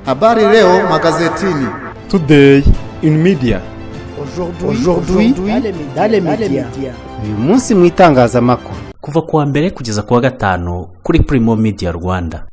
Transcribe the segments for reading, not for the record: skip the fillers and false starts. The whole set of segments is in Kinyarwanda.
Habari leo magazetini. Today in media. Aujourd'hui dans les médias. Uyu munsi mu itangazamakuru. Kuva ku wa mbere kugeza ku wa gatanu kuri Primo Media Rwanda.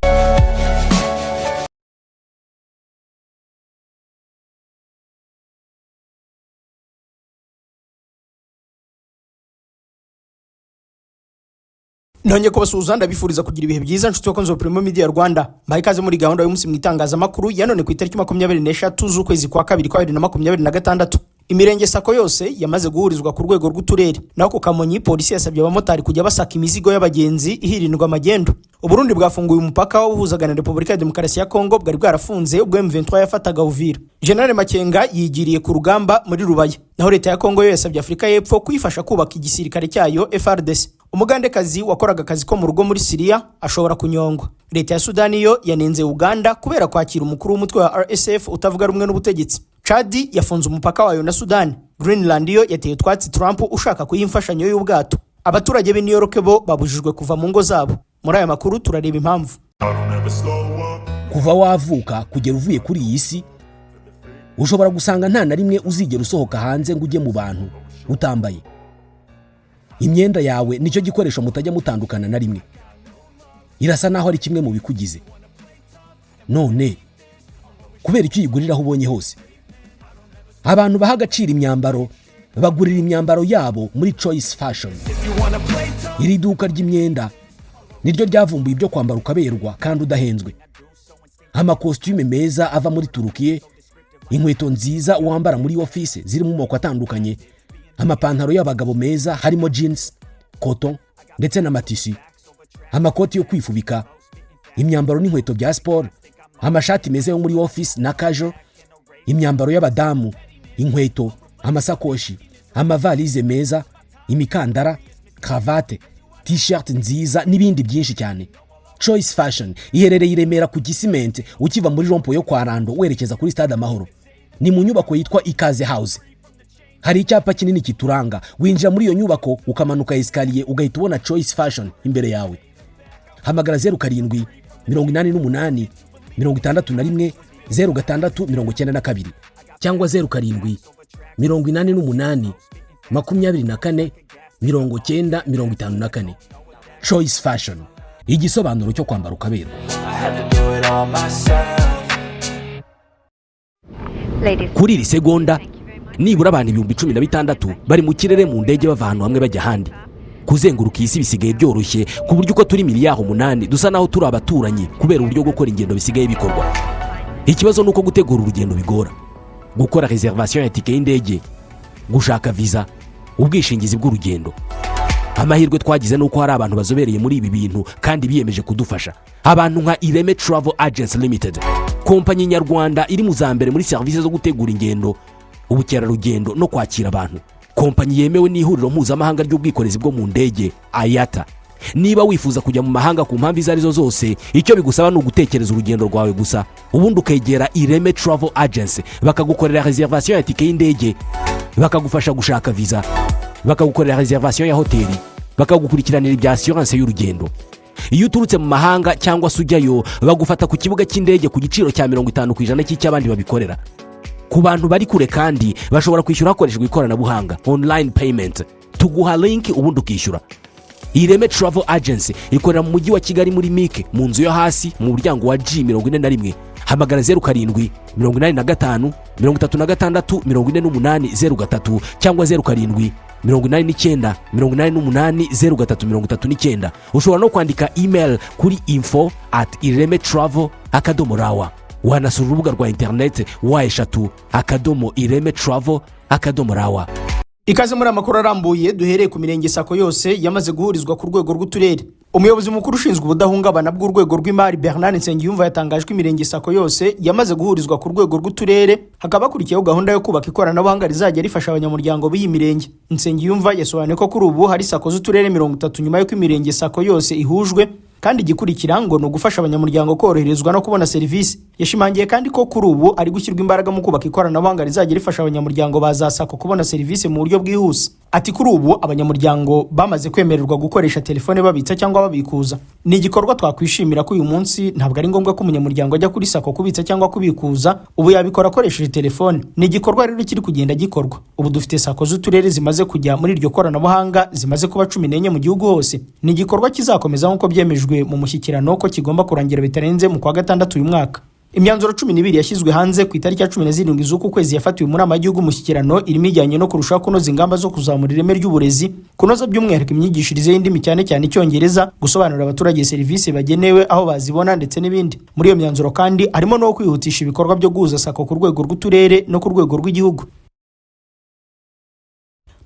Nongeye kubasuhuza, ndabifuriza kugira ibihe byiza, nshuti bakunzi ba Primo Media Rwanda. Mbahaye ikaze muri gahunda y'umunsi mu itangazamakuru ya none ku itariki 23 z'ukwezi kwa kabiri kwa 2026. Imirenge SACCO yose yamaze guhurizwa ku rwego rw'uturere. Naho ku Kamonyi, polisi yasabye abamotari kujya basaka imizigo y'abagenzi hirindwa amagendo. Uburundi bwafunguye umupaka wabuhuzaga na Repubulika ya Demokarasi ya Kongo bwari bwarafunze ubwo M23 yafataga Uvira. General Makenga yigiriye ku rugamba muri Rubaya. Naho leta ya Kongo yo yasabye Afurika y'Epfo kuyifasha kubaka igisirikare cyayo FARDC. Umugandekazi wakoraga akazi ko mu rugo muri Siriya ashobora kunyongwa. Leta ya Sudani yo yanenze Uganda kubera kwakira umukuru w'umutwe wa RSF utavuga rumwe n'ubutegetsi. Chadi yafunze umupaka wayo na Sudani. Greenland yo yateye utwatsi Trump ushaka kuyiha imfashanyo y'ubwato. Abaturage b'i New York bo babujijwe kuva mu ngo zabo. Muri aya makuru turareba impamvu. Kuva wavuka kugera uvuye kuri iyi si, ushobora gusanga nta na rimwe uzigera usohoka hanze ngo ujye mu bantu utambaye. Imyenda yawe nicyo gikoresho mutajya mutandukana na rimwe, irasa naho ari kimwe mu bikugize. None kubera icyo uyigurira aho ubonye hose? Abantu baha agaciro imyambaro bagurira imyambaro yabo muri Choice Fashion. Iri duka ry'imyenda niryo ryavumbuye ibyo kwambara ukaberwa kandi udahenzwe: amakositime meza ava muri Turukiye, inkweto nziza wambara muri ofisi ziri mu moko atandukanye, amapantaro y'abagabo meza harimo jeans, coton ndetse n'amatisi, amakoti yo kwifubika, imyambaro n'inkweto bya siporo, amashati meza yo muri ofisi na casual, imyambaro y'abadamu, inkweto, amasakoshi, amavalize meza, imikandara, karavate, t-shirt nziza n'ibindi byinshi cyane. Choice Fashion iherereye i Remera ku Gisimenti, ukiva muri rond-point yo kwa Rando werekeza kuri Stade Amahoro. Ni mu nyubako yitwa Ikaze House, hari icyapa kinini kituranga. Winjira muri iyo nyubako, ukamanuka escalier, ugahita ubona Choice Fashion imbere yawe. Hamagara 0788 61 06 92 cyangwa 0788 24 90 54. Choice Fashion, igisobanuro cyo kwambara ukaberwa. Kuri iri segonda, nibura abantu 16,000 bari mu kirere mu ndege bava ahantu hamwe bajya ahandi. Kuzenguruka iyi si bisigaye byoroshye, ku buryo uko turi miliyari 8 dusa naho turi abaturanyi kubera uburyo gukora ingendo bisigaye bikorwa. Ikibazo ni uko gutegura urugendo bigora: gukora réservation ya tike y'indege, gushaka viza, ubwishingizi bw'urugendo. Amahirwe twagize ni uko hari abantu bazobereye muri ibi bintu kandi biyemeje kudufasha, abantu nka Ireme Travel Agency Limited, kompanyi nyarwanda iri mu za mbere muri serivisi zo gutegura ingendo, ubukerarugendo no kwakira abantu, kompanyi yemewe n'ihuriro mpuzamahanga ry'ubwikorezi bwo mu ndege, IATA. Niba wifuza kujya mu mahanga ku mpamvu izo arizo zose, icyo bigusaba ni ugutekereza urugendo rwawe gusa, ubundi ukegera Ireme Travel Agency, bakagukorera réservation ya tike y'indege, bakagufasha gushaka viza, bakagukorera réservation ya hoteli, bakagukurikiranira ibya assurance y'urugendo. Iyo uturutse mu mahanga cyangwa se ujyayo, bagufata ku kibuga cy'indege ku giciro cya 50% cy'icy'abandi babikorera. Ku bantu bari kure kandi bashobora kwishyura hakoreshejwe ikoranabuhanga, online payment. Tuguha link ubundi ukishyura. Ireme Travel Agency ikorera mu mujyi wa Kigali muri MIC, mu nzu yo hasi, mu muryango wa G 41. Hamagara 0785 36 48 03 cyangwa 0789 88 03 39. Ushobora no kwandika email kuri info@iremetravel.rw. Wanasura urubuga rwa interineti www.iremetravel.rw. Ikaze muri amakuru arambuye duhereye ku mirenge SACCO yose yamaze guhurizwa ku rwego rw'uturere. Umuyobozi mukuru ushinzwe ubudahungabana bw'urwego rw'imari, Bernard Nsengiyumva, yatangaje ko imirenge SACCO yose yamaze guhurizwa ku rwego rw'uturere, hakaba hakurikiyeho gahunda yo kubaka ikoranabuhanga rizajya rifasha abanyamuryango b'iyi mirenge. Nsengiyumva yasobanuye ko kuri ubu hari SACCO z'uturere 30 nyuma y'uko imirenge SACCO yose ihujwe, kandi igikurikira ngo ni ugufasha abanyamuryango koroherezwa no kubona serivisi. Yashimangiye kandi ko kuri ubu ari gushyirwa imbaraga mu kubaka ikoranabuhanga rizajya rifasha abanyamuryango ba za SACCO kubona serivisi mu buryo bwihuse. Ati kuri ubu abanyamuryango bamaze kwemererwa gukoresha telefone babitsa cyangwa babikuza. Ni igikorwa twakwishimira ko uyu munsi ntabwo ari ngombwa ko umunyamuryango ajya kuri SACCO kubitsa cyangwa kubikuza, ubu yabikora akoresheje telefone. Ni igikorwa rero kiri kugenda gikorwa. Ubu dufite SACCO z'uturere zimaze kujya muri iryo koranabuhanga, zimaze kuba 14 mu gihugu hose. Ni igikorwa kizakomeza nk'uko byemejwe mu mushyikirano ko kigomba kurangira bitarenze mu kwa gatandatu uyu mwaka. Imyanzuro 12 yashyizwe hanze ku itariki ya 17 z'uku kwezi yafatiwe mu nama y'igihugu umushyikirano, irimo ijyanye no kurushaho kunoza ingamba zo kuzamura ireme ry'uburezi, kunoza by'umwihariko imyigishirize y'indimi cyane cyane Icyongereza, gusobanurira abaturage serivisi bagenewe aho bazibona ndetse n'ibindi. Muri iyo myanzuro kandi harimo no kwihutisha ibikorwa byo guhuza SACCO ku rwego rw'uturere no ku rwego rw'igihugu.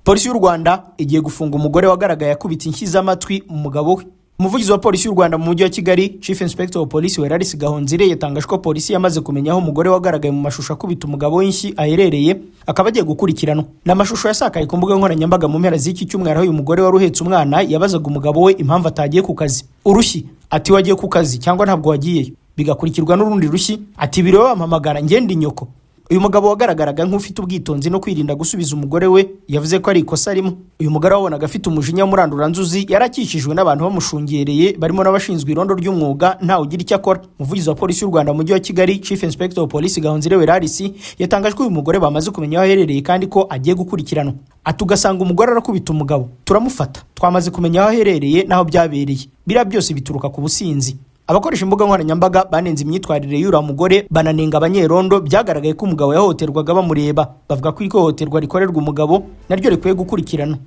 Polisi y'u Rwanda igiye gufunga umugore wagaragaye akubita inshyi z'amatwi umugabo we. Umuvugizi wa Polisi y'u Rwanda mu mujyi wa Kigali, Chief Inspector wa Police Werarisi Gahonzire, yatangaje ko polisi yamaze kumenya aho umugore wagaragaye mu mashusho akubita umugabo w'inshyi aherereye, akaba agiye gukurikiranwa. Ni amashusho yasakaye ku mbuga nkoranyambaga mu mpera z'iki cyumweru, aho uyu mugore wari uhetse umwana yabazaga umugabo we impamvu atagiye ku kazi. Urushyi ati wagiye ku kazi cyangwa ntabwo wagiyeyo, bigakurikirwa n'urundi rushyi ati biriwe bampamagara ngende inyoko. Uyu mugabo wagaragaraga nk'ufite ubwitonzi no kwirinda gusubiza umugore we, yavuze ko ari ikosa rimwe. Uyu mugore wabonaga afite umujinya w'umuranduranzuzi yari akikijwe n'abantu bamushungereye, barimo n'abashinzwe irondo ry'umwuga, ntawe ugira icyo akora. Umuvugizi wa Polisi y'u Rwanda mu mujyi wa Kigali, Chief Inspector of Police Gahonzire Werarisi, yatangaje ko uyu mugore bamaze kumenya aho aherereye kandi ko agiye gukurikiranwa. Ati ugasanga umugore arakubita umugabo, turamufata, twamaze kumenya aho aherereye n'aho byabereye. Biriya byose bituruka ku businzi. Abakoresha imbuga nkoranyambaga banenze imyitwarire y'uriya mugore, bananenga abanyerondo byagaragaye ko umugabo yahohoterwaga bamureba, bavuga ko ihohoterwa rikorerwa umugabo naryo rikwiye gukurikirana.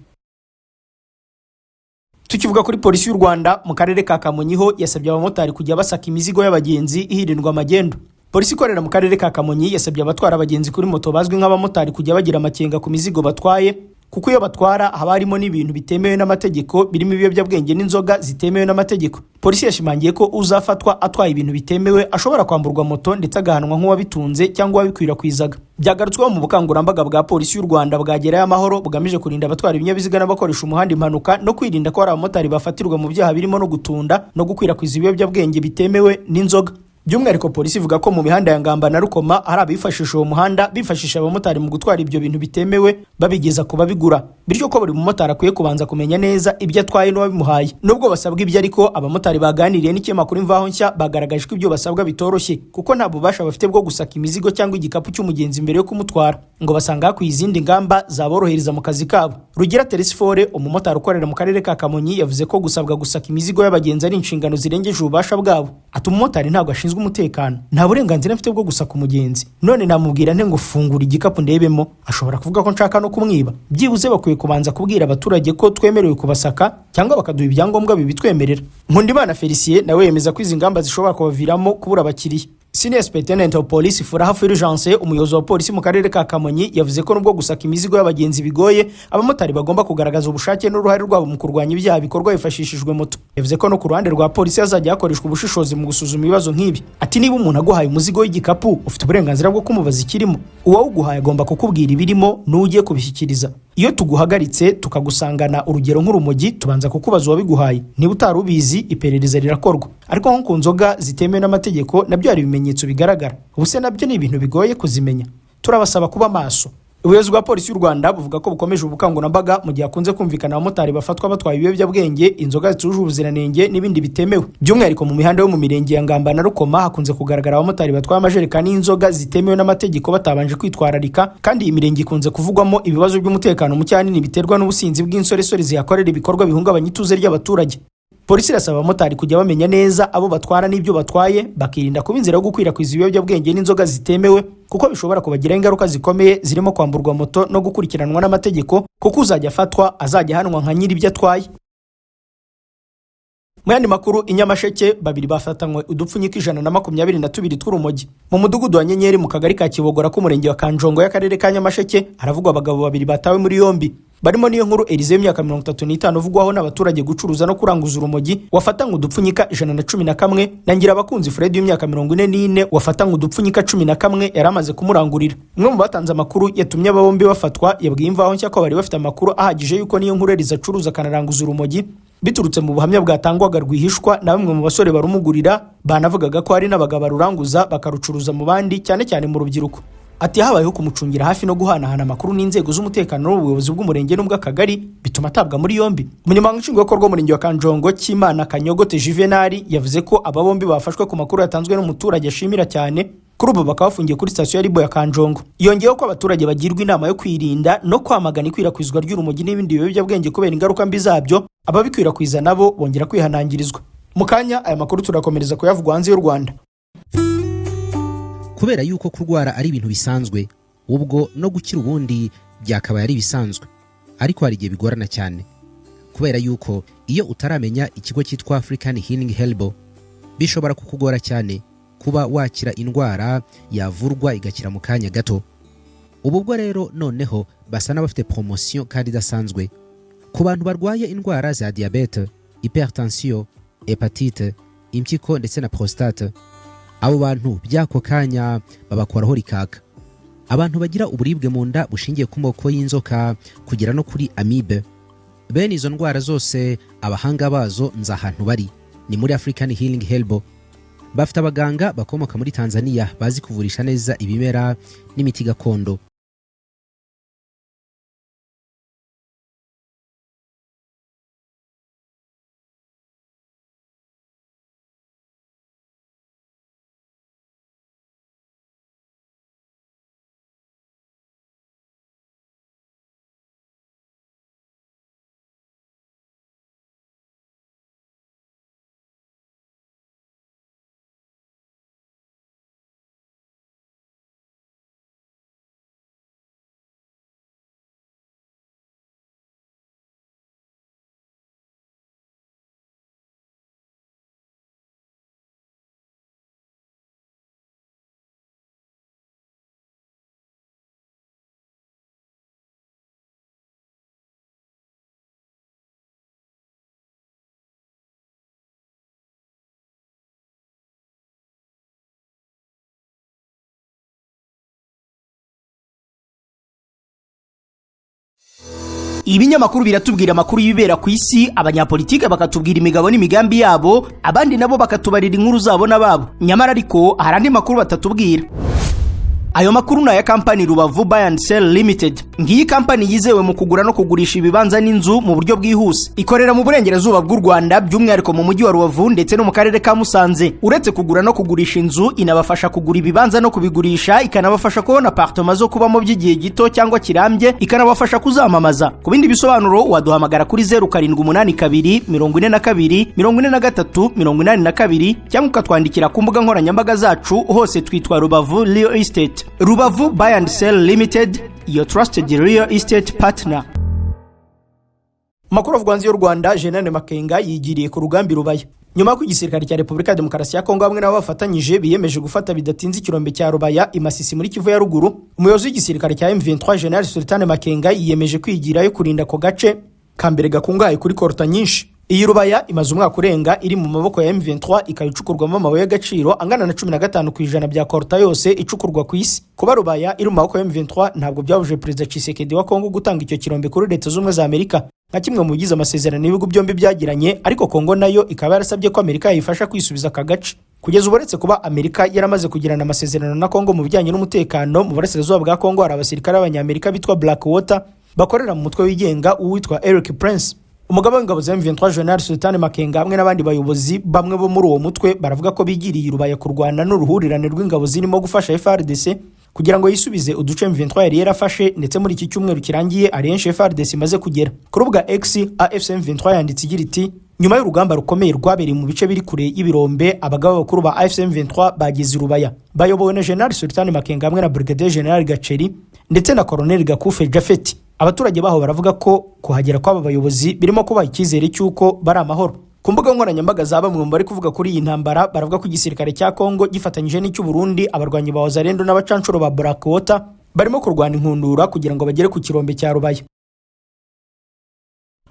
Tukivuga kuri Polisi y'u Rwanda, mu karere ka Kamonyi ho yasabye abamotari kujya basaka imizigo y'abagenzi hirindwa amagendo. Polisi ikorera mu karere ka Kamonyi yasabye abatwara abagenzi kuri moto bazwi nk'abamotari kujya bagira amakenga ku mizigo batwaye, kuko iyo batwara haba harimo n'ibintu bitemewe n'amategeko, birimo ibiyobyabwenge n'inzoga zitemewe n'amategeko. Polisi yashimangiye ko uzafatwa atwaye ibintu bitemewe ashobora kwamburwa moto ndetse agahanwa nk'uwabitunze cyangwa uwabikwirakwizaga. Byagarutsweho mu bukangurambaga bwa Polisi y'u Rwanda bwagerayo amahoro, bugamije kurinda abatwara ibinyabiziga n'abakoresha umuhanda impanuka, no kwirinda ko hari abamotari bafatirwa mu byaha birimo no gutunda no gukwirakwiza ibiyobyabwenge bitemewe n'inzoga. By'umwihariko polisi ivuga ko mu mihanda ya Ngamba na Rukoma hari abifashisha uwo muhanda bifashisha abamotari mu gutwara ibyo bintu bitemewe babigeza ku babigura, bityo ko buri mumotari akwiye kubanza kumenya neza ibyo atwaye n'uwabimuhaye. Nubwo basabwa ibyo ariko, abamotari baganiriye n'ikinyamakuru Imvaho Nshya bagaragaje ko ibyo basabwa bitoroshye, kuko nta bubasha bafite bwo gusaka imizigo cyangwa igikapu cy'umugenzi mbere yo kumutwara. Ngo basanga hakwiye izindi ngamba zaborohereza mu kazi kabo. Rugira Teresifore, umumotari ukorera mu karere ka Kamonyi, yavuze ko gusabwa gusaka imizigo y'abagenzi ari inshingano zirengeje ububasha bwabo. Ati umumotari ntabwo ashinzwe umutekano, nta burenganzira mfite bwo gusaka umugenzi. None namubwira nte ngo fungura igikapu ndebemo? Ashobora kuvuga ko nshaka no kumwiba. Byibuze bakwiye kubanza kubwira abaturage ko twemerewe kubasaka, cyangwa bakaduha ibyangombwa bibitwemerera. Nkundimana Felicien nawe yemeza ko izi ngamba zishobora kubaviramo kubura abakiriya. Senior Superintendent of Police Furaha Fulgence, umuyobozi wa polisi mu karere ka Kamonyi, yavuze ko nubwo gusaka imizigo y'abagenzi bigoye, abamotari bagomba kugaragaza ubushake n'uruhare rwabo mu kurwanya ibyaha bikorwa hifashishijwe moto. Yavuze ko no ku ruhande rwa polisi hazajya hakoreshwa ubushishozi mu gusuzuma ibibazo nk'ibi. Ati niba umuntu aguhaye umuzigo w'igikapu, ufite uburenganzira bwo kumubaza ikirimo. Uwawuguhaye agomba kukubwira ibirimo n'ugiye kubishyikiriza. Iyo tuguhagaritse tukagusangana urugero nk'urumogi, tubanza kukubaza uwabiguhaye. Niba utari ubizi, iperereza rirakorwa. Ariko nko ku nzoga zitemewe n'amategeko, nabyo hari ibimenyetso bigaragara. Ubu se nabyo ni ibintu bigoye kuzimenya? Turabasaba kuba maso. Ubuyobozi bwa Polisi y'u Rwanda buvuga ko bukomeje ubukangurambaga mu gihe hakunze kumvikana abamotari bafatwa batwaye ibiyobyabwenge, inzoga zitujuje ubuziranenge n'ibindi bitemewe. By'umwihariko mu mihanda yo mu mirenge ya Ngamba na Rukoma hakunze kugaragara abamotari batwaye amajerekani y'inzoga zitemewe n'amategeko batabanje kwitwararika, kandi iyi mirenge ikunze kuvugwamo ibibazo by'umutekano muke, ahanini biterwa n'ubusinzi bw'insoresore zihakorera ibikorwa bihungabanya ituze ry'abaturage. Polisi irasaba abamotari kujya bamenya neza abo batwara n'ibyo batwaye, bakirinda kuba inzira yo gukwirakwiza ibiyobyabwenge n'inzoga zitemewe, kuko bishobora kubagiraho ingaruka zikomeye zirimo kwamburwa moto no gukurikiranwa n'amategeko, kuko uzajya afatwa azajya ahanwa nka nyiri ibyo atwaye. Mu yandi makuru, i Nyamasheke babiri bafatanywe udupfunyika 122 tw'urumogi. Mu mudugudu wa Nyenyeri, mu kagari ka Kibogora k'umurenge wa Kanjongo y'akarere ka Nyamasheke, haravugwa abagabo babiri batawe muri yombi, barimo Niyo Nkuru Elize w'imyaka 35 uvugwaho n'abaturage gucuruza no kuranguza urumogi, wafatanywe udupfunyika 111, na Ngirabakunzi Fred w'imyaka 44 wafatanywe udupfunyika 11 yari amaze kumurangurira. Umwe mu batanze amakuru yatumye aba bombi bafatwa yabwiye Imvaho Nshya ko bari bafite amakuru ahagije y'uko Niyo Nkuru Elize acuruza akanaranguza urumogi. Biturutse mu buhamya bwatangwaga rwihishwa na bamwe mu basore barumugurira, banavugaga ko hari n'abagabo baruranguza bakarucuruza mu bandi, cyane cyane mu rubyiruko. Ati habayeho kumucungira hafi no guhanahana amakuru n'inzego z'umutekano n'ubuyobozi bw'umurenge n'ubw'akagari, bituma atabwa muri yombi. Umunyamabanga nshingwabikorwa w'umurenge wa Kanjongo, Cyimana Kanyogote Juvenal, yavuze ko aba bombi bafashwe ku makuru yatanzwe n'umuturage ashimira cyane. Kuri ubu bakaba bafungiye kuri sitasiyo ya RIB ya Kanjongo. Yongeyeho ko abaturage bagirwa inama yo kwirinda no kwamagana ikwirakwizwa ry'urumogi n'ibindi biyobyabwenge kubera ingaruka mbi zabyo. Ababikwirakwiza nabo bongera kwihanangirizwa. Mu kanya aya makuru turakomereza kuyavugwa hanze y'u Rwanda. Kubera yuko kurwara ari ibintu bisanzwe, ubwo no gukira ubundi byakabaye ari ibisanzwe, ariko hari igihe bigorana cyane. Kubera yuko iyo utaramenya ikigo cyitwa African Healing Herbal, bishobora kukugora cyane kuba wakira indwara yavurwa igakira mu kanya gato. Ubu bwo rero noneho basa n'abafite promotion kandi idasanzwe ku bantu barwaye indwara za diyabete, hypertension, hepatite, impyiko ndetse na prostate. Abo bantu by'ako kanya babakoraho rikaka. Abantu bagira uburibwe mu nda bushingiye ku moko y'inzoka kugera no kuri amibe, bene izo ndwara zose abahanga bazo nzi ahantu bari, ni muri African Healing Herbal. Bafite abaganga bakomoka muri Tanzania bazi kuvurisha neza ibimera n'imiti gakondo. Ibinyamakuru biratubwira amakuru y'ibibera ku isi, abanyapolitike bakatubwira imigabo n'imigambi yabo, abandi nabo bakatubarira inkuru zabo n'ababo. Nyamara ariko hari andi makuru batatubwira. Ayo makuru ni aya kampani Rubavu Buy and Sell Limited. Ngiyi kampani yizewe mu kugura no kugurisha ibibanza n'inzu mu buryo bwihuse. Ikorera mu burengerazuba bw'u Rwanda, by'umwihariko mu mujyi wa Rubavu ndetse no mu karere ka Musanze. Uretse kugura no kugurisha inzu, inabafasha kugura ibibanza no kubigurisha, ikanabafasha kubona apartment zo kubamo by'igihe gito cyangwa kirambye, ikanabafasha kuzamamaza. Ku bindi bisobanuro waduhamagara kuri 0782 42 43 82, cyangwa ukatwandikira ku mbuga nkoranyambaga zacu, hose twitwa Rubavu Real Estate. Rubavu Buy and Sell Limited, your trusted real estate partner. Makuru avugwa hanze y'u Rwanda: General Makenga yigiriye ku rugamba i Rubaya nyuma y'uko igisirikare cya Repubulika ya Demokarasi ya Kongo hamwe n'abo bafatanyije biyemeje gufata bidatinze ikirombe cya Rubaya i Masisi muri Kivu ya Ruguru. Umuyobozi w'igisirikare cya M23, General Sultan Makenga, yiyemeje kwigirayo kurinda ako gace ka mbere gakungahaye kuri coltan nyinshi. Iyi Rubaya imaze umwaka urenga iri mu maboko ya M23, ikaba icukurwamo amabuye y'agaciro angana na 15% bya coltan yose icukurwa ku isi. Kuba Rubaya iri mu maboko ya M23 ntabwo byabujije Perezida Tshisekedi wa Kongo gutanga icyo kirombe kuri Leta Z'Ubumwe za Amerika nka kimwe mu bigize amasezerano y'ibihugu byombi byagiranye, ariko Kongo nayo ikaba yarasabye ko Amerika yayifasha kwisubiza aka gace. Kugeza ubu, uretse kuba Amerika yaramaze kugirana amasezerano na Kongo mu bijyanye n'umutekano, mu burasirazuba bwa Kongo hari abasirikare b'Abanyamerika bitwa Blackwater bakorera mu mutwe wigenga uwitwa Eric Prince. Umugaba w'ingabo za M23, General Sultan Makenga, hamwe n'abandi bayobozi bamwe bo muri uwo mutwe baravuga ko bigiriye i Rubaya kurwana n'uruhurirane rw'ingabo zirimo gufasha FARDC kugira ngo yisubize uduce M23 yari yarafashe, ndetse muri iki cyumweru kirangiye ari henshi FARDC imaze kugera. Ku rubuga X, AFC M23 yanditse igira iti: "Nyuma y'urugamba rukomeye rwabereye mu bice biri kure y'ibirombe, abagaba bakuru ba AFC M23 bageze i Rubaya bayobowe na General Sultan Makenga hamwe na Brigadier General Gaceri ndetse na Colonel Gakufe Jafeti." Abaturage baho baravuga ko kuhagera kw'aba bayobozi birimo kubaha icyizere cy'uko bari amahoro. Ku mbuga nkoranyambaga za bamwe mu bari kuvuga kuri iyi ntambara, baravuga ko igisirikare cya Kongo gifatanyije n'icy'u Burundi, abarwanyi ba Wazalendo n'abacanshuro ba Blackwater barimo kurwana inkundura kugira ngo bagere ku kirombe cya Rubaya.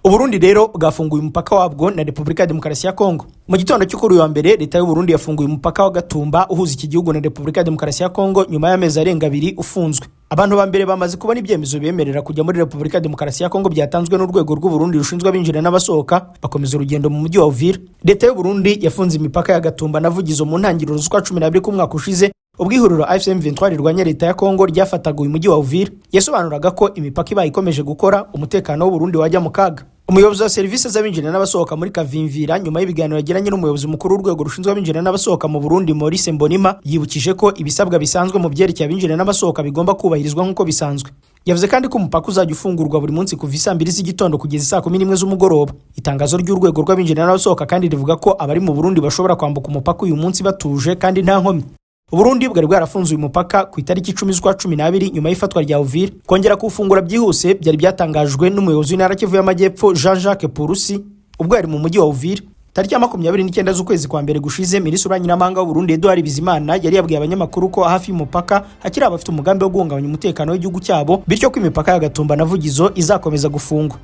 Uburundi rero bwafunguye umupaka wabwo na Repubulika ya Demokarasi ya Kongo. Mu gitondo cyo kuri uyu wa mbere, leta y'u Burundi yafunguye umupaka wa Gatumba uhuza iki gihugu na Repubulika ya Demokarasi ya Kongo nyuma y'amezi arenga 2 ufunzwe. Abantu ba mbere bamaze kubona ibyemezo bibemerera kujya muri Repubulika ya Demokarasi ya Kongo byatanzwe n'urwego rw'u Burundi rushinzwe abinjira n'abasohoka, bakomeza urugendo mu mujyi wa Uvira. Leta y'u Burundi yafunze imipaka ya Gatumba na Vugizo mu ntangiriro z'ukwa 12 k'umwaka ushize, ubwo ihuriro AFC M23 rirwanya leta ya Kongo ryafataga uyu mujyi wa Uvira. Yasobanuraga ko imipaka ibaye ikomeje gukora, umutekano w'u Burundi wajya mu kaga. Umuyobozi wa serivisi z'abinjira n'abasohoka muri Kavimvira, nyuma y'ibiganiro yagiranye n'umuyobozi mukuru w'urwego rushinzwe abinjira n'abasohoka mu Burundi, Maurice Mbonima, yibukije ko ibisabwa bisanzwe mu byerekeye abinjira n'abasohoka bigomba kubahirizwa nk'uko bisanzwe. Yavuze kandi ko umupaka uzajya ufungurwa buri munsi kuva isaa 2 z'igitondo kugeza isaa 11 z'umugoroba. Itangazo ry'urwego rw'abinjira n'abasohoka kandi rivuga ko abari mu Burundi bashobora kwambuka umupaka uyu munsi batuje kandi nta nkomyi. Uburundi bwari bwarafunze uyu mupaka ku itariki 10 z'ukwa 12 nyuma y'ifatwa rya Uvira. Kongera kuwufungura byihuse byari byatangajwe n'umuyobozi w'intara Kivu y'Amajyepfo, Jean Jacques Purusi, ubwo yari mu mujyi wa Uvira. Tariki ya 29 z'ukwezi kwa mbere gushize, Minisitiri w'Ububanyi n'Amahanga w'u Burundi, Edouard Bizimana, yari yabwiye abanyamakuru ko hafi y'umupaka hakiri abafite umugambi wo guhungabanya umutekano w'igihugu cyabo, bityo ko imipaka ya Gatumba na Vugizo izakomeza gufungwa.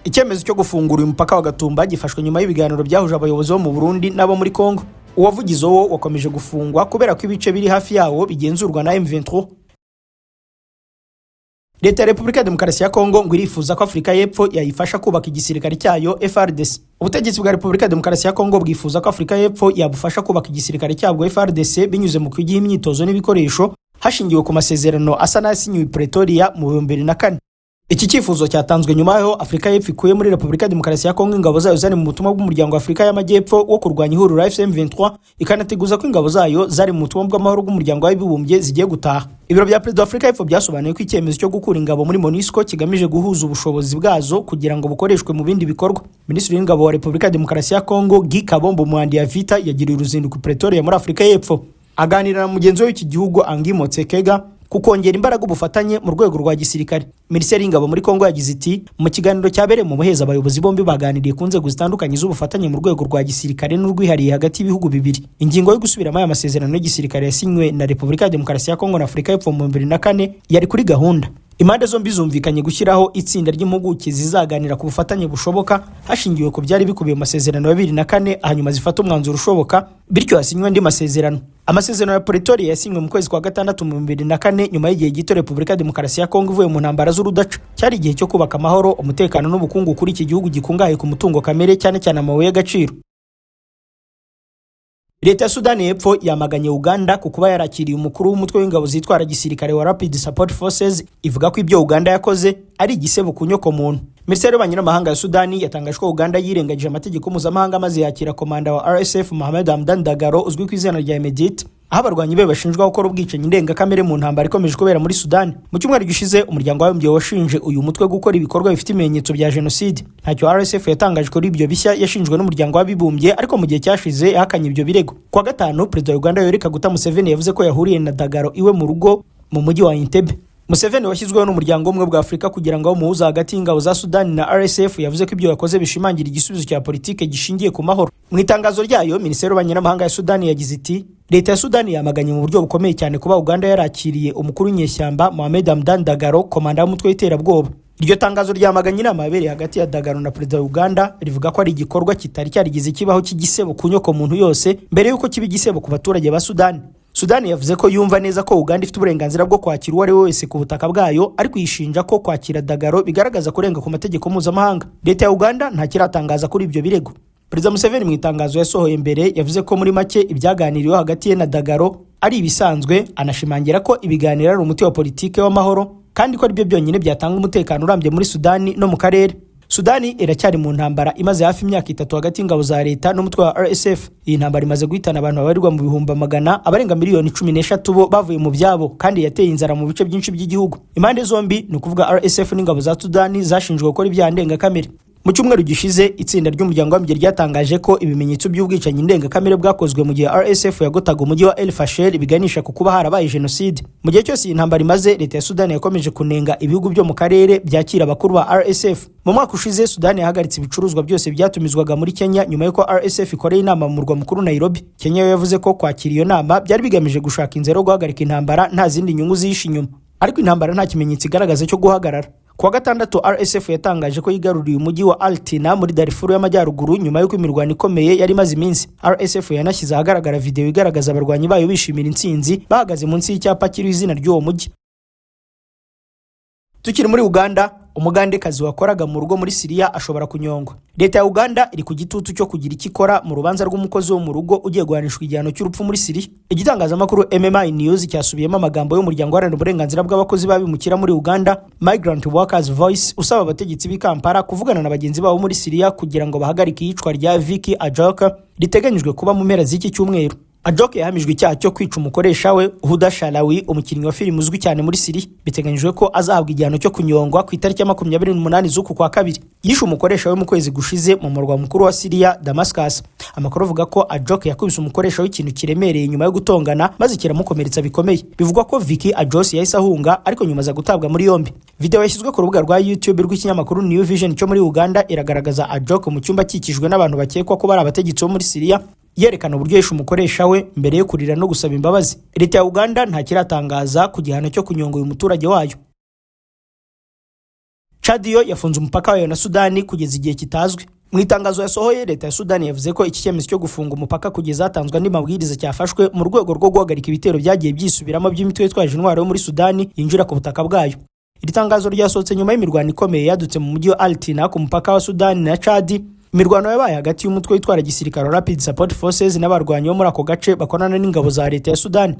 Icyemezo cyo gufungura uyu mupaka wa Gatumba gifashwe nyuma y'ibiganiro byahuje abayobozi bo mu Burundi n'abo muri Kongo. Uwa Vugizo wo wakomeje gufungwa kubera ko ibice biri hafi yawo bigenzurwa na M23. Leta ya Repubulika ya Demokarasi ya Kongo ngo irifuza ko Afurika y'Epfo yayifasha kubaka igisirikare cyayo FARDC. Ubutegetsi bwa Repubulika ya Demokarasi ya Kongo bwifuza ko Afurika y'Epfo yabufasha kubaka igisirikare cyabwo FARDC binyuze mu kugiha imyitozo n'ibikoresho, hashingiwe ku masezerano asa n'ayasinyiwe i Pretoria mu 2004. Iki cyifuzo cyatanzwe nyuma y'aho Afurika y'Epfo ikuye muri Repubulika ya Demokarasi ya Kongo ingabo zayo zari mu butumwa bw'Umuryango wa Afurika y'Amajyepfo wo kurwanya ihuriro AFC M23, ikanateguza ko ingabo zayo zari mu butumwa bw'amahoro bw'Umuryango w'Abibumbye zigiye gutaha. Ibiro bya Perezida wa Afurika y'Epfo byasobanuye ko icyemezo cyo gukura ingabo muri MONUSCO kigamije guhuza ubushobozi bwazo kugira ngo bukoreshwe mu bindi bikorwa. Minisitiri w'Ingabo wa Repubulika ya Demokarasi ya Kongo, Guy Kabombo Muadiamvita, yagiriye uruzinduko i Pretoria muri Afurika y'Epfo, aganira na mugenzi we w'iki gihugu, Angie Motshekga, ku kongera imbaraga ubufatanye mu rwego rwa gisirikare. Minisiteri y'Ingabo muri Kongo yagize iti: "Mu kiganiro cyabereye mu muhezo, abayobozi bombi baganiriye ku nzego zitandukanye z'ubufatanye mu rwego rwa gisirikare n'urwihariye hagati y'ibihugu bibiri." Ingingo yo gusubiramo aya masezerano y'igisirikare yasinywe na Repubulika ya Demokarasi ya Kongo na Afurika y'Epfo mu 2004 yari kuri gahunda. Impande zombi zumvikanye gushyiraho itsinda ry'impuguke zizaganira ku bufatanye bushoboka hashingiwe ku byari bikubiye mu masezerano ya 2004, hanyuma zifata umwanzuro ushoboka, bityo hasinywe andi masezerano. Amasezerano ya Pretoria yasinywe mu kwezi kwa gatandatu mu 2004, nyuma y'igihe gito Repubulika ya Demokarasi ya Kongo ivuye mu ntambara z'urudaca. Cyari igihe cyo kubaka amahoro, umutekano n'ubukungu kuri iki gihugu gikungahaye ku mutungo kamere, cyane cyane amabuye y'agaciro. Leta ya Sudani y'Epfo yamaganye Uganda ku kuba yarakiriye umukuru w'umutwe w'ingabo zitwara gisirikare wa Rapid Support Forces, ivuga ko ibyo Uganda yakoze ari igisebo ku nyoko muntu. Minisiteri y'Ububanyi n'Amahanga ya Sudani yatangaje ko Uganda yirengagije amategeko mpuzamahanga maze yakira komanda wa RSF, Mohamed Hamdan Dagalo, uzwi ku izina rya Hemedti, aho abarwanyi be bashinjwa gukora ubwicanyi ndengakamere mu ntambara ikomeje kubera muri Sudani. Mu cyumweru gishize, Umuryango w'Abibumbye washinje uyu mutwe gukora ibikorwa bifite ibimenyetso bya jenoside. Ntacyo RSF yatangaje kuri ibyo bishya yashinjwe n'Umuryango w'Abibumbye, ariko mu gihe cyashize yahakanye ibyo birego. Kuwa gatanu, Perezida wa Uganda, Yoweri Kaguta Museveni, yavuze ko yahuriye na Dagalo iwe mu rugo mu mujyi wa Entebbe. Museveni, washyizweho n'Umuryango w'Ubumwe bwa Afurika kugira ngo abe umuhuza hagati y'ingabo za Sudani na RSF, yavuze ko ibyo yakoze bishimangira igisubizo cya politike gishingiye ku mahoro. Mu itangazo ryayo, Minisiteri y'Ububanyi n'Amahanga ya Sudani yagize iti: "Leta ya Sudani yamaganye mu buryo bukomeye cyane kuba Uganda yarakiriye umukuru w'inyeshyamba Mohamed Hamdan Dagalo, komanda w'umutwe w'iterabwoba." Iryo tangazo ryamaganye inama yabereye hagati ya Dagalo na perezida wa Uganda, rivuga ko ari igikorwa kitari cyarigeze kibaho cy'igisebo ku nyoko muntu yose mbere y'uko kiba igisebo ku baturage ba Sudani. Sudani yavuze ko yumva neza ko Uganda ifite uburenganzira bwo kwakira uwo ari we wese ku butaka bwayo, ariko yishinja ko kwakira Dagalo bigaragaza kurenga ku mategeko mpuzamahanga. Leta ya Uganda ntakiratangaza kuri ibyo birego. Perezida Museveni, mu itangazo yasohoye mbere, yavuze ko muri make ibyaganiriweho hagati ye na Dagalo ari ibisanzwe, anashimangira ko ibiganiro ari umuti wa politike w'amahoro kandi ko aribyo byonyine byatanga umutekano urambye muri Sudani no mu karere. Sudani iracyari mu ntambara imaze hafi imyaka 3 hagati y'ingabo za leta n'umutwe wa RSF. Iyi ntambara imaze guhitana abantu babarirwa mu bihumbi magana, abarenga miliyoni 13 bo bavuye mu byabo, kandi yateye inzara mu bice byinshi by'igihugu. Impande zombi, ni ukuvuga RSF n'ingabo za Sudani, zashinjwe gukora ibyaha ndengakamere. Mu cyumweru gishize, itsinda ry'Umuryango w'Abibumbye ryatangaje ko ibimenyetso by'ubwicanyi ndengakamere bwakozwe mu gihe RSF yagotaga umujyi wa El Fasher biganisha ku kuba harabaye jenoside. Mu gihe cyose iyi ntambara imaze, leta ya Sudani yakomeje kunenga ibihugu byo mu karere byakira abakuru ba RSF. Mu mwaka ushize, Sudani yahagaritse ibicuruzwa byose byatumizwaga muri Kenya nyuma y'uko RSF ikoreye inama mu murwa mukuru Nairobi. Kenya yo yavuze ko kwakira iyo nama byari bigamije gushaka inzira yo guhagarika intambara, nta zindi nyungu zihishe inyuma. Ariko intambara nta kimenyetso igaragaza cyo guhagarara. Kuwa gatandatu, RSF yatangaje ko yigaruriye umujyi wa Altina muri Darfur y'Amajyaruguru nyuma y'uko imirwano ikomeye yari imaze iminsi. RSF yanashyize ahagaragara video igaragaza abarwanyi bayo bishimira intsinzi, bahagaze munsi y'icyapa kiriho izina ry'uwo mujyi. Tukiri muri Uganda, Umugandekazi wakoraga mu rugo muri Siriya ashobora kunyongwa. Leta ya Uganda iri ku gitutu cyo kugira icyo ikora mu rubanza rw'umukozi wo mu rugo ugiye guhanishwa igihano cy'urupfu muri Siriya. Igitangazamakuru MMI News cyasubiyemo amagambo y'umuryango uharanira uburenganzira bw'abakozi b'abimukira muri Uganda, Migrant Workers Voice, usaba abategetsi b'i Kampala kuvugana na bagenzi babo muri Siriya kugira ngo bahagarike iyicwa rya Vicky Ajok riteganyijwe kuba mu mpera z'iki cyumweru. Ajok yahamijwe icyaha cyo kwica umukoresha we, Huda Shalawi, umukinnyi wa filime uzwi cyane muri Siriya. Biteganyijwe ko azahabwa igihano cyo kunyongwa ku itariki ya 28 z'uku kwa kabiri. Yishe umukoresha we mu kwezi gushize mu murwa mukuru wa Siriya, Damascus. Amakuru avuga ko Ajok yakubise umukoresha we ikintu kiremereye nyuma yo gutongana, maze kiramukomeretsa bikomeye. Bivugwa ko Vicky Ajos yahise ahunga, ariko nyuma aza gutabwa muri yombi. Video yashyizwe ku rubuga rwa YouTube rw'ikinyamakuru New Vision cyo muri Uganda iragaragaza Ajok mu cyumba akikijwe n'abantu bakekwa ko bari abategetsi bo muri Siriya, yerekana uburyo yishe umukoresha we mbere yo kurira no gusaba imbabazi. Leta ya Uganda ntakiratangaza ku gihano cyo kunyonga uyu muturage wayo. Chad yo yafunze umupaka wayo na Sudani kugeza igihe kitazwi. Mu itangazo yasohoye, leta ya Sudani yavuze ko iki cyemezo cyo gufunga umupaka kugeza hatanzwe andi mabwiriza cyafashwe mu rwego rwo guhagarika ibitero byagiye byisubiramo by'imitwe yitwaje intwaro yo muri Sudani yinjira ku butaka bwayo. Iri tangazo ryasohotse nyuma y'imirwano ikomeye yadutse mu mujyi wa Altina ku mupaka wa Sudani na Chad. Imirwano yabaye hagati y'umutwe witwara gisirikare Rapid Support Forces n'abarwanyi bo muri ako gace bakorana n'ingabo za leta ya Sudani.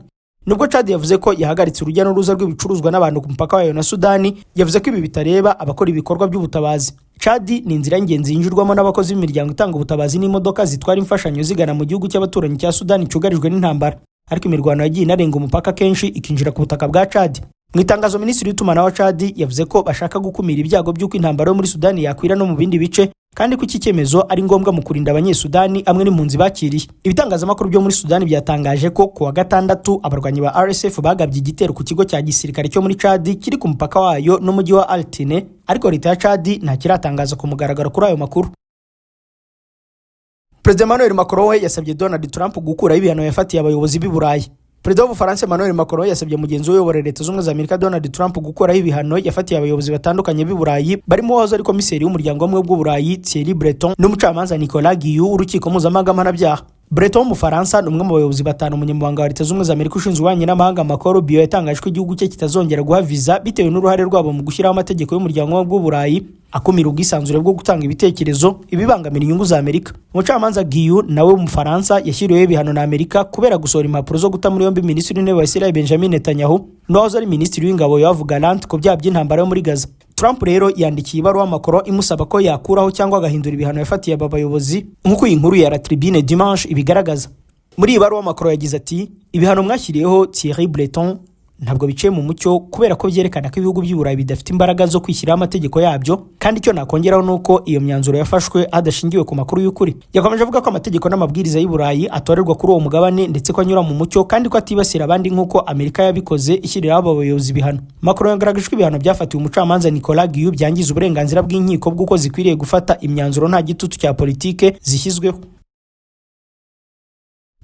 Nubwo Chad yavuze ko yahagaritse urujya n'uruza rw'ibicuruzwa n'abantu ku mupaka wayo na Sudani, yavuze ko ibi bitareba abakora ibikorwa by'ubutabazi. Chad ni inzira y'ingenzi yinjirwamo n'abakozi b'imiryango itanga ubutabazi n'imodoka zitwara imfashanyo zigana mu gihugu cy'abaturanyi cya Sudani cyugarijwe n'intambara, ariko imirwano yagiye inarenga umupaka kenshi ikinjira ku butaka bwa Chad. Mu itangazo, minisitiri w'itumanaho wa Chad yavuze ko bashaka gukumira ibyago by'uko intambara yo muri Sudani yakwira no mu bindi bice, kandi ko iki cyemezo ari ngombwa mu kurinda Abanyesudani hamwe n'impunzi bakiriye. Ibitangazamakuru byo muri Sudani byatangaje ko ku wa gatandatu abarwanyi ba RSF bagabye igitero ku kigo cya gisirikare cyo muri Chad kiri ku mupaka wayo n'umujyi wa Altine, ariko leta ya Chad ntakiratangaza ku mugaragaro kuri ayo makuru. Perezida Emmanuel Macron we yasabye Donald Trump gukuraho ibihano yafatiye abayobozi b'i Burayi. Perezida w'Ubufaransa Emmanuel Macron yasabye mugenzi we uyobora Leta Zunze Ubumwe za Amerika, Donald Trump, gukuraho ibihano yafatiye abayobozi batandukanye b'i Burayi, barimo uwahoze ari komiseri w'umuryango w'ubumwe bw'Uburayi Thierry Breton n'umucamanza Nicolas Guillou w'urukiko mpuzamahanga mpanabyaha. Breton w'Umufaransa ni umwe mu bayobozi batanu umunyamabanga wa Leta Zunze Ubumwe za Amerika ushinzwe ububanyi n'amahanga Marco Rubio yatangaje ko igihugu cye kitazongera guha viza, bitewe n'uruhare rwabo mu gushyiraho amategeko y'umuryango w'ubumwe bw'Uburayi akumira ubwisanzure bwo gutanga ibitekerezo, ibibangamira inyungu za Amerika. Umucamanza Guillou nawe w'Umufaransa yashyiriweho ibihano na Amerika kubera gusohora impapuro zo guta muri yombi minisitiri w'intebe wa Israel Benjamin Netanyahu n'uwahoze ari minisitiri w'ingabo Yoav Gallant ku byaha by'intambara yo muri Gaza. Trump rero yandikiye ibaruwa Macron imusaba ko yakuraho cyangwa agahindura ibihano yafatiye aba bayobozi, nk'uko iyi nkuru ya La Tribune Dimanche ibigaragaza. Muri iyi baruwa Macron yagize ati: "Ibihano mwashyiriyeho Thierry Breton ntabwo biciye mu mucyo, kubera ko byerekana ko ibihugu by'i Burayi bidafite imbaraga zo kwishyiraho amategeko yabyo, kandi icyo nakongeraho ni uko iyo myanzuro yafashwe hadashingiwe ku makuru y'ukuri." Yakomeje avuga ko amategeko n'amabwiriza y'i Burayi atorerwa kuri uwo mugabane, ndetse ko anyura mu mucyo, kandi ko atibasira abandi nk'uko Amerika yabikoze ishyiriraho abo bayobozi ibihano. Macron yagaragaje ko ibihano byafatiwe umucamanza Nicolas Guillou byangiza uburenganzira bw'inkiko bw'uko zikwiriye gufata imyanzuro nta gitutu cya politike zishyizweho.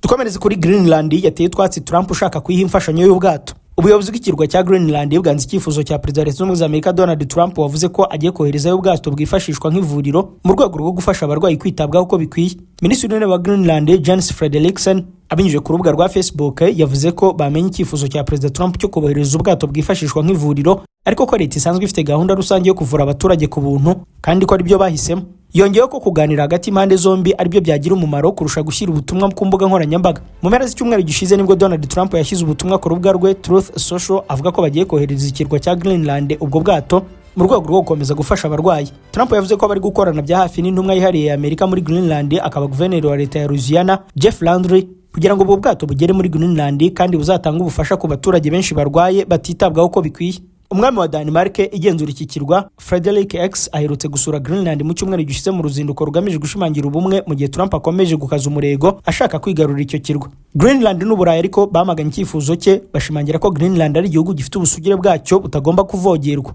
Dukomereze kuri Greenland yateye utwatsi Trump ushaka kuyiha imfashanyo y'ubwato. Ubuyobozi bw'ikirwa cya Greenland bwanze icyifuzo cya perezida wa Leta Zunze Ubumwe za Amerika Donald Trump, wavuze ko agiye koherezayo ubwato bwifashishwa nk'ivuriro mu rwego rwo gufasha abarwayi kwitabwaho uko bikwiye. Minisitiri w'intebe wa Greenland Jens Frederiksen, abinyujije ku rubuga rwa Facebook, yavuze ko bamenye icyifuzo cya perezida Trump cyo kohereza ubwato bwifashishwa nk'ivuriro, ariko ko leta isanzwe ifite gahunda rusange yo kuvura abaturage ku buntu, kandi ko aribyo bahisemo. Yongeyeho ko kuganira hagati y'impande zombi aribyo byagira umumaro kurusha gushyira ubutumwa ku mbuga nkoranyambaga. Mu mpera z'icyumweru gishize nibwo Donald Trump yashyize ubutumwa ku rubuga rwe Truth Social avuga ko bagiye kohereza ikirwa cya Greenland ubwo bwato mu rwego rwo gukomeza gufasha abarwayi. Trump yavuze ko bari gukorana bya hafi n'intumwa yihariye ya Amerika muri Greenland, akaba guverineri wa leta ya Louisiana Jeff Landry, kugira ngo ubwo bwato bugere muri Greenland kandi buzatange ubufasha ku baturage benshi barwaye batitabwaho uko bikwiye. Umwami wa Denmark igenzura iki kirwa, Frederick X, aherutse gusura Greenland mu cyumweru gishize mu ruzinduko rugamije gushimangira ubumwe, mu gihe Trump akomeje gukaza umurego ashaka kwigarurira icyo kirwa. Greenland n'Uburayi ariko bamaganye icyifuzo cye, bashimangira ko Greenland ari igihugu gifite ubusugire bwacyo butagomba kuvogerwa.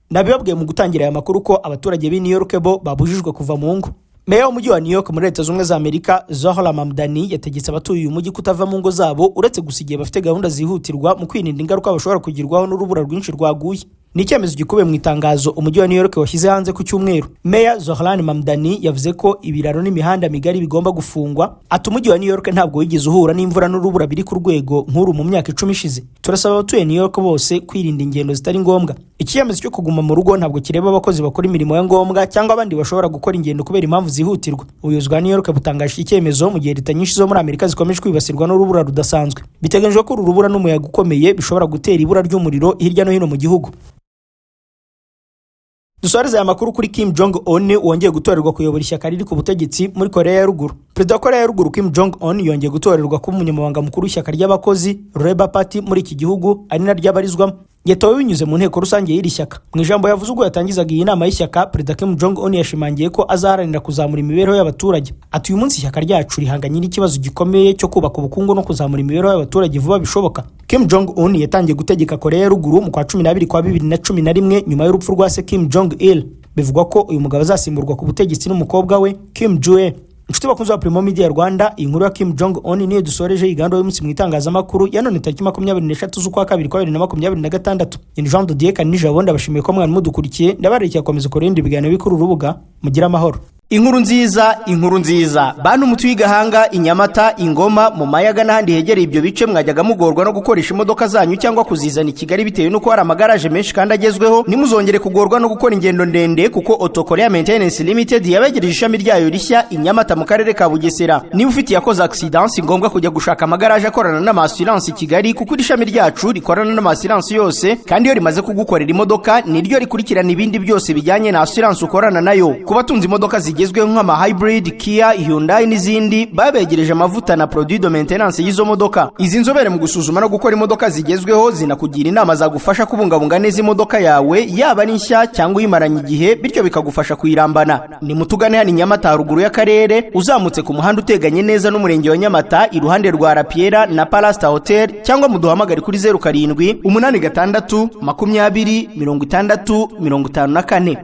Nabibabwiye mu gutangira aya makuru ko abaturage b'i New York bo babujijwe kuva mu ngo. Meya w'umujyi wa New York muri Leta Zunze Ubumwe za Amerika, Zohra Mamdani, yategetse abatuye uyu mujyi kutava mu ngo zabo uretse gusa igihe bafite gahunda zihutirwa, mu kwirinda ingaruka bashobora kugirwaho n'urubura rwinshi rwaguye. Ni icyemezo gikubiye mu itangazo umujyi wa New York washyize hanze ku cyumweru. Meya Zohran Mamdani yavuze ko ibiraro n'imihanda migari bigomba gufungwa. Ati: "Umujyi wa New York ntabwo wigeze uhura n'imvura n'urubura biri ku rwego nk'uru mu myaka 10 ishize. Turasaba abatuye New York bose kwirinda ingendo zitari ngombwa." Icyemezo cyo kuguma mu rugo ntabwo kireba abakozi bakora imirimo ya ngombwa cyangwa abandi bashobora gukora ingendo kubera impamvu zihutirwa. Ubuyobozi bwa New York butangaje iki cyemezo mu gihe leta nyinshi zo muri Amerika zikomeje kwibasirwa n'urubura rudasanzwe. Biteganyijwe ko uru rubura n'umuyaga ukomeye bishobora gutera ibura ry'umuriro hirya no hino mu gihugu. Dusoreze aya makuru kuri Kim Jong Un wongeye gutorerwa kuyobora ishyaka riri ku butegetsi muri Korea ya Ruguru. Perezida wa Korea ya Ruguru Kim Jong Un yongeye gutorerwa kuba umunyamabanga mukuru w'ishyaka ry'abakozi, Labour Party, muri iki gihugu, ari naryo abarizwamo. Yatowe binyuze mu nteko rusange y'iri shyaka. Mu ijambo yavuze ubwo yatangizaga iyi nama y'ishyaka, Perezida Kim Jong Un yashimangiye ko azaharanira kuzamura imibereho y'abaturage. Ati: "Uyu munsi ishyaka ryacu rihanganye n'ikibazo gikomeye cyo kubaka ubukungu no kuzamura imibereho y'abaturage vuba bishoboka." Kim Jong Un yatangiye gutegeka Korea ya Ruguru mu kwa 12 kwa 2011 nyuma y'urupfu rwa se Kim Jong Il. Bivugwa ko uyu mugabo azasimburwa ku butegetsi n'umukobwa we Kim Jue. Inshuti bakunzi ba Primo Media Rwanda, iyi nkuru ya Kim Jong Un niyo dusoreje igando y'umunsi mu itangazamakuru ya none tariki 23 z'ukwa kabiri kwa 2026. Ni Jean de Dieu Kanijabo, ndabashimiye ko mwari mudukurikiye. Ndabararikiye gukomeza kuri ibindi biganiro biri kuri uru rubuga. Mugire amahoro. Inkuru nziza, inkuru nziza, bantu mutuye Igahanga, Inyamata, Ingoma, mu Mayaga n'ahandi hegereye ibyo bice, mwajyaga mugorwa no gukoresha imodoka zanyu cyangwa kuzizana i Kigali bitewe n'uko hari amagaraje menshi kandi agezweho. Ntimuzongere kugorwa no gukora ingendo ndende, kuko Auto Korea Maintenance Limited yabegereje ishami ryayo rishya i Nyamata mu karere ka Bugesera. Niba ufite iyakoze accident, si ngombwa kujya gushaka amagaraje akorana n'ama assurance i Kigali, kuko iri shami ryacu rikorana n'ama assurance yose, kandi iyo rimaze kugukorera imodoka niryo rikurikirana ibindi byose bijyanye na assurance ukorana nayo. Ku batunze imodoka zigezweho nk'ama hybrid, Kia, Hyundai n'izindi, babegereje amavuta na produit de maintenance y'izo modoka. Izi nzobere mu gusuzuma no gukora imodoka zigezweho zinakugira inama zagufasha kubungabunga neza imodoka yawe, yaba ari nshya cyangwa uyimaranye igihe, bityo bikagufasha kuyirambana. Ni mutugane hano i Nyamata, haruguru y'akarere, uzamutse ku muhanda uteganye neza n'umurenge wa Nyamata, iruhande rwa Rapiera na Palasta Hotel, cyangwa muduhamagare kuri 0786 20 60 54.